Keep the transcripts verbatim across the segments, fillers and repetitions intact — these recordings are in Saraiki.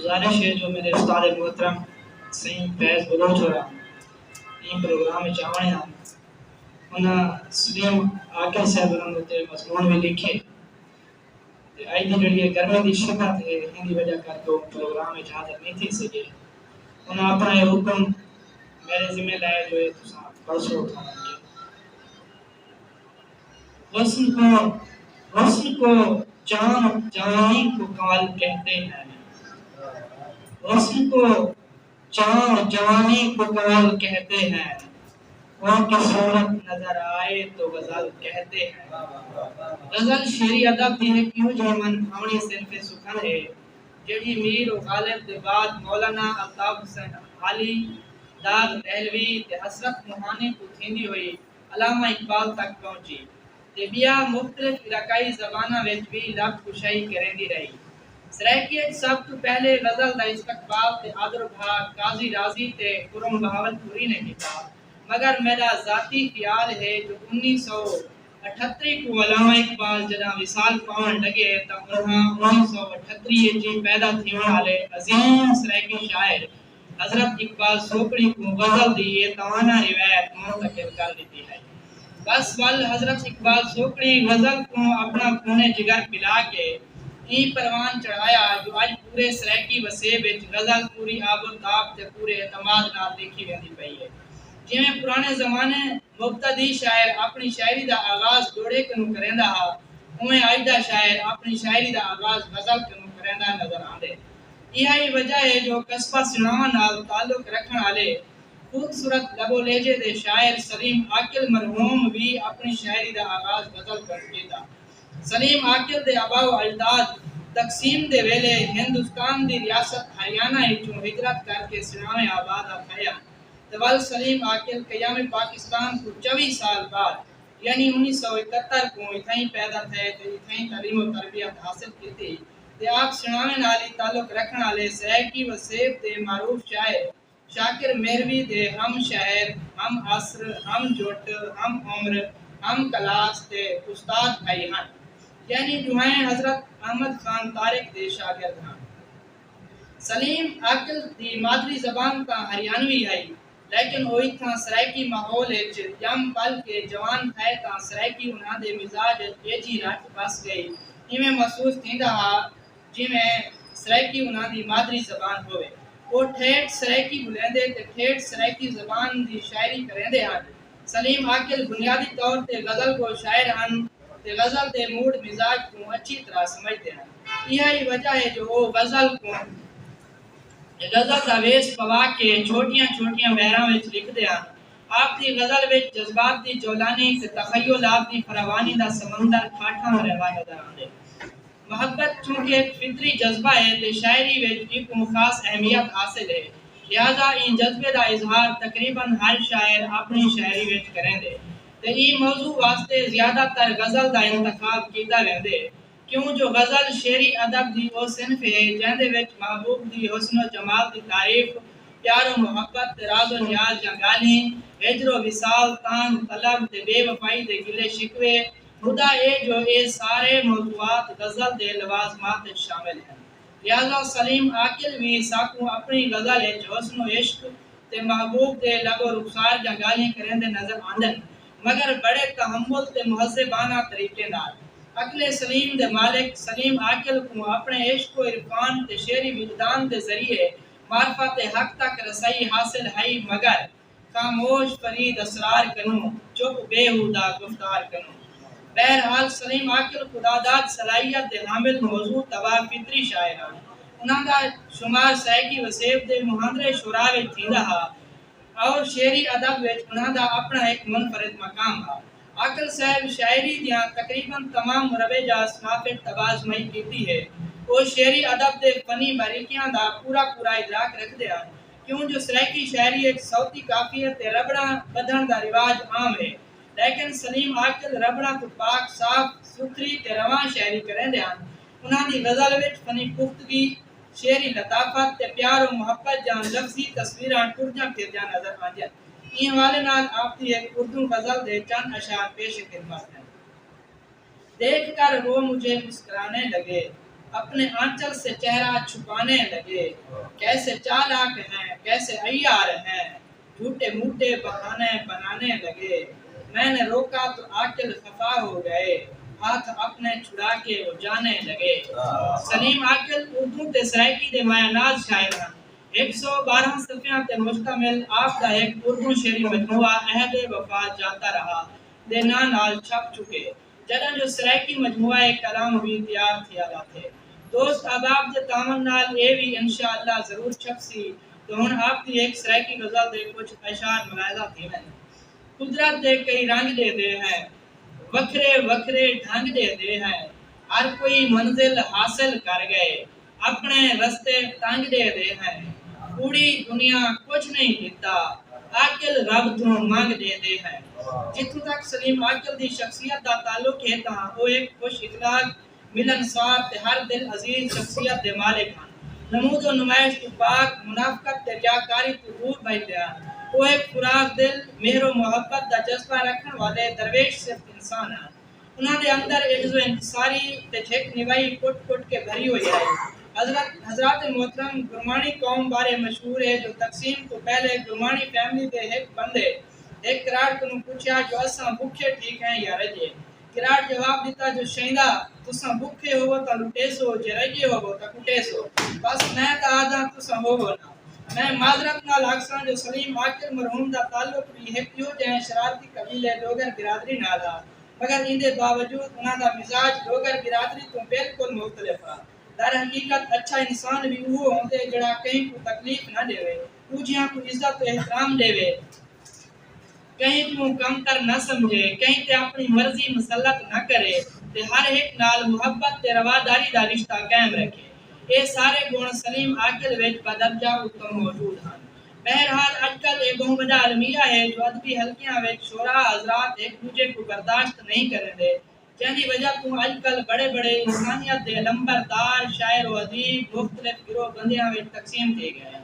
گزارش ہے جو میرے استاد محترم سئیں فیض بلوچ ہوراں ایں پروگرام وچ آوݨ ہن۔ انہاں سلیم عاقل صاحب ہوراں اتے مضمون وی لکھے۔ تے اڄ دی جیڑھی اے گرمی دی شدت ہے، ایندی وجہ کر کے او پروگرام وچ حاضر نہیں تھی سڳے۔ انہاں اپݨا اے حکم میرے ذمہ لائے جو اے تساں پڑھسو اتھاں وڄ کے۔ حسن کو، حسن کو چاند جوانی کو کمال کہتے ہیں۔ حسن کو چاند جوانی کو کمال کہتے ہیں، ان کی صورت نظر آئے تو غزل کہتے ہیں۔ غزل شعری ادب دی ہک ایہو جہی من بھاوݨی صنف سخن ہے، جیڑھی میر و غالب دے بعد مولانا الطاف حسین عالی، داغ دہلوی تے حسرت موہانی توں تھیندی ہوئی علامہ اقبال تک پہنچی تے ٻیا مختلف علاقائی زباناں وچ وی لفظ کشائی کریندی رہی۔ سرائیکی اچ سب توں پہلے غزل دا استقبال تے آدر بھا قاضی راضی تے خرم بہاولپوری نے کیتا، مگر میݙا ذاتی خیال ہے جو انیس سو اٹھتری کوں علامہ اقبال جݙاں وصال پاوݨ لڳے تاں انہاں انیس سو اٹھتری اچ پیدا تھیوݨ آلے عظیم سرائیکی شاعر حضرت اقبال سوکڑی کوں غزل دی اے توانا روایت منتقل کر ݙتی ہئی۔ بس ول حضرت اقبال سوکڑی غزل کوں اپݨا خون جگر پلا کے ایں پروان چڑھایا جو اڄ پورے سرائیکی وسیب وچ غزل پوری آب و تاب تے پورے اعتماد نال لکھی ویندی پئی ہے۔ جیویں پراݨے زمانے مبتدی شاعر اپݨی شاعری دا آغاز ݙوہڑے کنوں کریندا ہا، اونویں اڄ دا شاعر اپݨی شاعری دا آغاز غزل کنوں کریندا نظر آندے۔ ایہا ای وجہ ہے جو قصبہ سناواں نال تعلق رکھݨ آلے خوبصورت لب و لہجے دے شاعر سلیم عاقل مرحوم وی اپݨی شاعری دا آغاز غزل کنوں کیتا۔ سلیم عاقل دے آباء و اجداد تقسیم دے ویلھے ہندوستان دی ریاست ہریانہ اچوں ہجرت کر کے سناویں آباد آ تھئے ہن۔ تے ول سلیم عاقل قیام پاکستان کوں چوی سال بعد یعنی انیس سو اکہتر کوں اتھائیں پیدا تھئے تے اتھائیں تعلیم و تربیت حاصل کیتی تے آپ سناویں نال ای تعلق رکھݨ آلے سرائیکی وسیب دے معروف شاعر شاکر مہروی دے ہم شہر، ہم عصر، ہم جٹ، ہم عمر، ہم کلاس تے استاد بھائی ہن۔ یعنی ݙوہائیں حضرت احمد خان طارق دے شاگرد ہن۔ سلیم عاقل دی مادری زبان تاں ہریانوی ہئی، لیکن او اتھاں سرائیکی ماحول اچ ڄم پل کے جوان تھئے تاں سرائیکی انہاں دے مزاج اچ ایجھی رچ بس ڳئی۔ ایویں محسوس تھیندا ہا جیویں سرائیکی انہاں دی مادری زبان ہووے۔ او ٹھیٹھ سرائیکی ٻولیندے تے ٹھیٹھ سرائیکی زبان دی شاعری کریندے ہن۔ سلیم عاقل بنیادی طور تے غزل گو شاعر ہن تے غزل دے موڈ مزاج کوں اچھی طرح سمجھدے ہن۔ ایہا ای وجہ ہے جو او غزل کوں غزل دا ویس پوا کے چھوٹیاں چھوٹیاں بحراں وچ لکھدے ہن۔ آپ دی غزل وچ جذبات دی جولانی تے تخیلات دی فراوانی دا سمندر ٹھاٹھاں بھریا نظر آندے۔ محبت چونکہ ہک فطری جذبہ ہے تے شاعری وچ اینکوں خاص اہمیت حاصل ہے، لہذا ایں جذبے دا اظہار تقریبا ہر شاعر اپݨی شاعری وچ کریندے تے ایں موضوع واسطے زیادہ تر غزل دا انتخاب کیتا ویندے، کیوں جو غزل شعری ادب دی او صنف ہے جیندے وچ محبوب دی حسن و جمال دی تعریف، پیار و محبت تے راز و نیاز دیاں ڳالھیں، ہجر و وصال، تانگھ، طلب تے بے وفائی دے گلے شکوے، مدعا اے جو اے سارے موضوعات غزل دے لوازمات اچ شامل ہن۔ لہذا سلیم عاقل وی ساکوں اپݨی غزل اچ حسن و عشق تے محبوب دے لب و رخسار دیاں ڳالھیں کریندے نظر آندن، مگر بڑے تحمل تے مہذبانہ طریقے نال۔ عقل سلیم دے مالک سلیم عاقل کوں اپݨے عشق و عرفان تے شعری وجدان دے ذریعے معرفت حق تک رسائی حاصل ہئی، مگر خاموش فرید اسرار کنوں، چپ بیہودہ گفتار کنوں۔ بہرحال سلیم عاقل خداداد صلاحیت دے حامل موضوع طبع فطری شاعر ہن۔ انہاں دا شمار سرائیکی وسیب دے مہاندرے شعراء وچ تھیندا ہا اور شعری ادب وچ انہاں دا اپݨا ہک منفرد مقام ہا۔ عاقل صاحب شاعری دیاں تقریبا تمام مروجہ اصناف وچ طبع آزمائی کیتی ہے۔ او شعری ادب دے فنی باریکیاں دا پورا پورا ادراک رکھدے ہن۔ کیوں جو سرائیکی شاعری اچ صوتی قافیے تے رٻڑاں ٻدھݨ دا رواج عام ہے، لیکن سلیم عاقل رٻڑاں توں پاک صاف ستھری تے رواں شاعری کریندے ہن۔ انہاں دی غزل وچ فنی پختگی، شعری لطافت تے پیار و محبت دیاں لفظی تصویراں ٹردیاں پھردیاں نظر آندیاں۔ ایں حوالے نال آپ دی ہک اردو غزل دے چند اشعار پیش خدمت ہن۔ دیکھ کر وہ مجھے مسکرانے لگے، اپنے آنچل سے چہرہ چھپانے لگے۔ کیسے چالاک ہیں، کیسے عیار ہیں، جھوٹے موٹے بہانے بنانے لگے۔ میں نے روکا تو عاقل خفا ہو گئے، ہاتھ اپنے چھڑا کے وہ جانے لگے۔ سلیم عاقل اردو تے سرائیکی دے مایہ ناز شاعر ہن۔ ہک سو بارہاں صفحیاں تے مشتمل آپ دا ہک اردو شعری مجموعہ عہد وفا جاتا رہا دے ناں نال چھپ چکے، جݙاں جو سرائیکی مجموعہ کلام وی تیار تھیا لاتے۔ دوست احباب دے تعاون نال اے وی انشاءاللہ ضرور چھپسی۔ تے ہݨ آپ دی ہک سرائیکی غزل دے کجھ اشعار ملاحظہ تھیون۔ قدرت دے کئی رنگ ݙیہدے ہیں، وکھرے وکھرے ڈھنگ ݙیہدے ہیں، ہر کوئی منزل حاصل کر ڳئے، اپݨے رستے تنگ ݙیہدے ہیں، کوڑی دنیا کجھ نہیں ݙتا، عاقل رب توں منگ ݙیہدے ہیں۔ جتھوں تک سلیم عاقل دی شخصیت دا تعلق ہے تاں او ہک خوش اخلاق، ملنسار تے ہر دل عزیز شخصیت دے مالک ہن۔ نمود و نمائش توں پاک، منافقت تے ریاکاری توں دور بھڄدے ہن۔ او ہک فراخ دل، مہر و محبت دا جذبہ رکھݨ والے درویش صفت انسان ہن۔ انہاں دے اندر عجز و انکساری تے جھک نوائی کٹ کٹ کے بھری ہوئی ہئی۔ حضرت، حضرات محترم، گرماݨی قوم بارے مشہور ہے جو تقسیم توں پہلے گرماݨی فیملی دے ہک بندے ہک کراڑ کنوں پچھیا جو اساں بکھے ٹھیک ہیں یا رڄے؟ کراڑ جواب ݙتا جو شئیندا، تساں بکھے ہووو تاں لٹیسو، جے رڄے ہووو تاں کٹیسو۔ بس میں تاں آہداں تساں ہووو نہ۔ میں معذرت نال آکھساں جو سلیم عاقل مرحوم دا تعلق وی ہک ٻیو جہیں شرارتی قبیلے ڈوگر برادری نال ہا، مگر ایندے باوجود انہاں دا مزاج ڈوگر برادری توں بالکل مختلف ہا۔ در حقیقت اچھا انسان وی اوہو ہوندے جیڑھا کہیں کوں تکلیف نہ ݙیوے، ݙوجھیاں کوں عزت تے احترام ݙیوے، کہیں کوں کمتر نہ سمجھے، کہیں تے اپݨی مرضی مسلط نہ کرے تے ہر ہک نال محبت تے رواداری دا رشتہ قائم رکھے۔ اے سارے گݨ سلیم عاقل وچ بدرجہ اتم موجود ہن۔ بہرحال اڄ کل اے ٻہوں وݙا المیہ ہے جو ادبی حلقیاں وچ شعراء حضرات ہک ݙوجھے کوں برداشت نہیں کریندے، جیندی وجہ توں اڄ کل بڑے بڑے انسانیت دے علمبردار شاعر و ادیب مختلف گروہ بندیاں وچ تقسیم تھی ڳئے ہن۔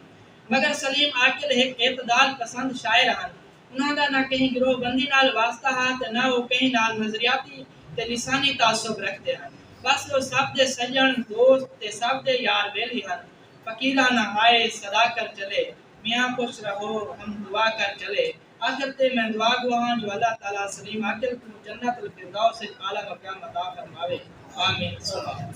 مگر سلیم عاقل ہک اعتدال پسند شاعر ہن۔ انہاں دا نہ کہیں گروہ بندی نال واسطہ ہا تے نہ او کہیں نال نظریاتی تے لسانی تعصب رکھدے ہن۔ بس او سب دے سڄݨ، دوست تے سب دے یار ٻیلی ہن۔ فقیرانہ آئے صدا کر چلے، میاں خوش رہو ہم دعا کر چلے۔ آخر تے میں دعا گو ہاں جو اللہ تعالیٰ سلیم عاقل کوں جنت الفردوس وچ اعلیٰ مقام عطا فرماوے۔ آمین ثم آمین۔